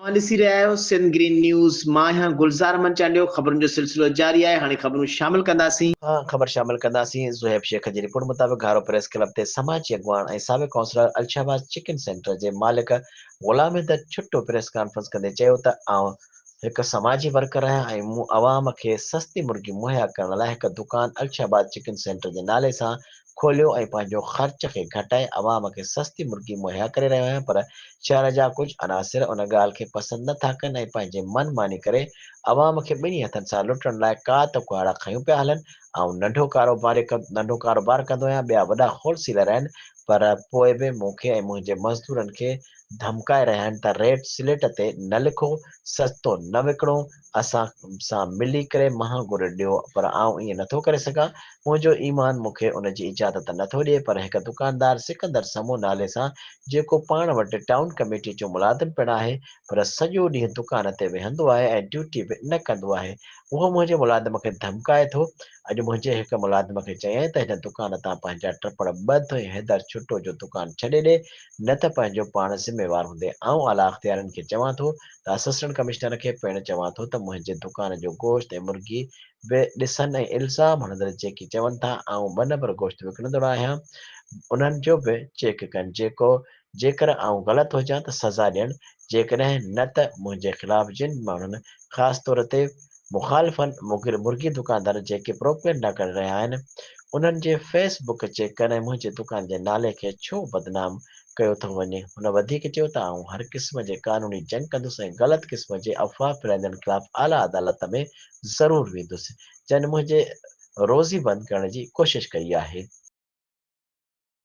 اوهان ڏسي رهيا آهيو سنڌ گرين نيوز، مان آهيان گلزار احمد چانڊيو، خبرن جو سلسلو جاري آهي، هاڻي خبرون شامل ڪنداسين. خبر شامل ڪنداسين، زوهيب شيخ جي رپورٽ مطابق گهارو پريس ڪلب تي سماجي اڳواڻ ۽ سابق ڪائونسلر الشهباز چڪن سينٽر جي مالڪ غلام حيدر ڇٽو پريس ڪانفرنس ڪندي چيو ته آئون هڪ سماجي ورڪر آهيان ۽ مون عوام کي سستي مرغي مهيا ڪرڻ لاء هڪ دڪان الشهباز چڪن سينٽر جي نالي سان کوليو ۽ پنهنجو خرچ کي گهٽائي عوام کي سستي مرغي مهيا ڪري رهيو آهيان پر شهر جا ڪجهه عناصر ان ڳالهه کي پسند نه ٿا ڪن ۽ پنهنجي من ماني ڪري عوام کي ٻنهي هٿن سان لٽڻ لاء ڪات ڪهاڙا کنيون پيا هلن. آئون ننڍو ڪاروباري ننڍو ڪاروبار ڪندو آهيان ٻيا وڏا هول سيلر آهن پر پوء به مون کي ۽ منهنجي مزدورن کي ڌمڪائي رهيا آهن ته ريٽ سليٽ تي نه لکو، سستو نه وڪڻو، اسان سان ملي ڪري مهانگو ريٽ ڏيو پر آئون ائين نٿو ڪري سگهان، منهنجو ايمان مون کي ان جي اجازت نٿو ڏئي پر هڪ دڪاندار سڪندر سمون نالي سان جيڪو پاڻ وٽ ٽائون ڪميٽي جو ملازم پڻ آهي پر سڄو ڏينهن دڪان تي ويهندو آهي ۽ ڊيوٽي به نه ڪندو آهي اهو منهنجي ملازم کي ڌمڪائي ٿو اڄ منهنجي هڪ ملازم کي چيائين ته هن دڪان تان پنهنجا ٽپڙ ٻڌ ۽ حيدر ڇٽو جو دڪان ڇڏي ڏي نه ته پنهنجو پاڻ ذميوار هوندين. آئون اعليٰ اختيارين کي چوان ٿو ته اسسٽنٽ ڪمشنر کي پڻ چوان ٿو ته منهنجي دڪان جو گوشت ۽ مرغي به ڏسن ۽ الزام هڻندڙ جيڪي چون ٿا آئون ٻه نمبر گوشت وڪڻندڙ آهيان انهن جو به چيڪ ڪن جيڪو جيڪر آئون غلط هجان ته سزا ڏين جيڪڏهن نه ته منهنجي خلاف جن ماڻهن خاص طور تي مخالفن مرغي دڪاندارن جيڪي پروپيگنڊا ڪري رهيا آهن انهن جي فيس بڪ چيڪ ڪن ۽ منهنجي دڪان جي نالي کي ڇو بدنام ڪيو ٿو وڃي. هن وڌيڪ چيو ته آئون هر قسم جي قانوني جنگ ڪندس ۽ غلط قسم جي افواهه ڦهلائيندڙن خلاف اعليٰ عدالت ۾ ضرور ويندس جن منهنجي روزي بند ڪرڻ جي ڪوشش ڪئي آهي.